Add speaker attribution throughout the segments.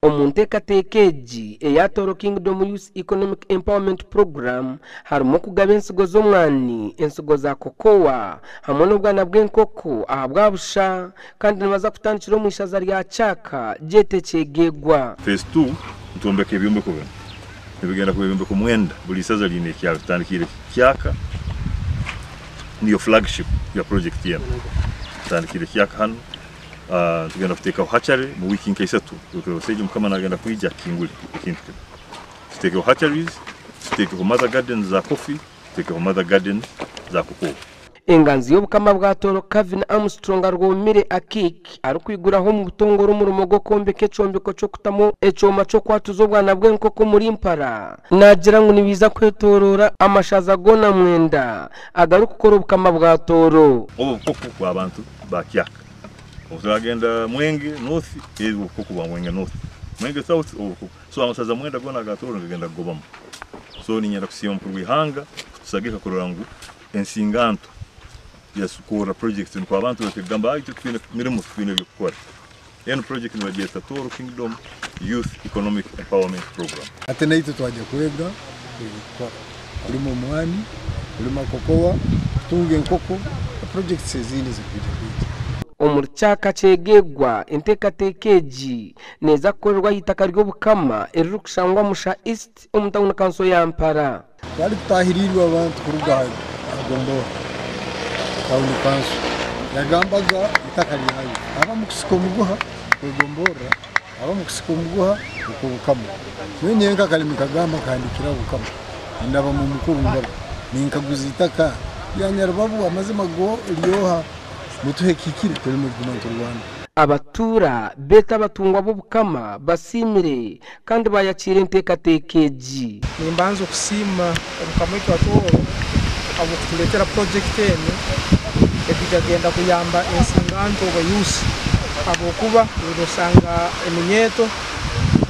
Speaker 1: Omu nteekateeka egi eya Tooro Kingdom Youth Economic Empowerment Program harimu okugaba ensigo z'omwani, ensigo za cocoa hamwe n'obwana bw'enkoko ahabwa busha kandi nibaza kutandikira omu ishaza rya Kyaka gyete Kyegegwa.
Speaker 2: Phase ii, Nitwombeka ebyombeko binu. Nibigenda kuba ebyombeko mwenda, buri isaza riine ekyaro. Tutandikiire Kyaka, niyo flagship ya project enu. Tutandikiire Kyaka hanu, nitugenda kuteekaho hatchery mu wiiki nka isatu, orusaija Mukama nagenda kwija akingure ekintu kinu. Tuteekeho hatcheries, tuteekeho mother gardens za coffee, tuteekeho mother gardens za cocoa.
Speaker 1: Enganzi y'Obukama bwa Tooro Kevin Armstrong Arwomire Akiik arikwiguraho omu butongore omurimo gw'okwombeka ekyombeko ky'okutamu ekyoma ky'okwatuza obwana bw'enkoko omuri Mpara naagira ngu nibaija kwetoroora amashaza goona mwenda agarikukora Obukama bwa Tooro.
Speaker 2: Obu obukoko bw'abantu ba Kyaka. Obu turagenda Mwenge North, ebi obukoko bwa Mwenge North. Mwenge South, obu obukoko. So amasaza mwenda goona aga Tooro nigagenda kugobamu. So niinyenda kusiima mukuru w'eihanga kutusagika kurora ngu ensinganto yasukuura project nukwo abantu baleke kugamba ai itwe titwine mirimo titwine eby'okukora. Enu project nibagyeta Tooro Kingdom Youth Economic Empowerment Program.
Speaker 3: Hati naitwe twagya kwega kulima omwani, kulima kokowa, kutunga enkoko na projects ezindi ezirikwija kwija.
Speaker 1: Omuri Kyaka Kyegegwa, enteekateeka egi neeza kukorerwa aha itaka ry'Obukama eririkushangwa Musha East omu tauni kanso ya Mpara.
Speaker 3: Twari tutahiriirwe abantu kuruga aha Gombora Tawuni Kanso yagambaga itaka ryayo abamu kusika omuguha kwegomborra abamu kusika omuguha okw'obukama. Nyowe nyenka akarimi kagamba nkahandikira Obukama nindabamu omukuru ngabo ninkaguza itaka rya Nyarubabu amazima go ryoha mutuhe ekihikire tureme kuguma niturwana.
Speaker 1: Abatuura beeta abatungwa b'Obukama basiimire kandi baayakiira enteekateeka egi.
Speaker 4: Nimbanza okusiima Omukama waitu wa Tooro ahabw'okutureetera purojekiti enu ekwija kuyamba ensinganto oba youth ahabw'okuba noosanga eminyeeto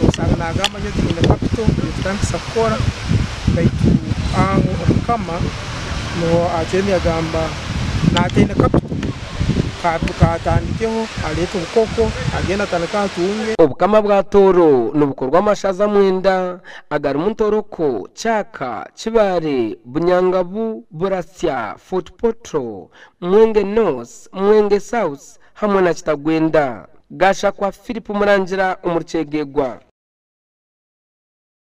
Speaker 4: noosanga naagamba nyowe tinyine capital ey'okutandikisa kukora baitu aho Omukama niho acwiremu yagamba naataine capital Kaatandikeho areete obukoko agende atandike atunge.
Speaker 1: Obukama bwa Tooro nibukorwa amashaza mwenda agarimu Ntoroko, Kyaka, Kibaare, Bunyangabu, Buratsya, Fort Portal, Mwenge North, Mwenge South hamwe na Kitagwenda. Gashakwa Philip Murangira omuri Kyegegwa.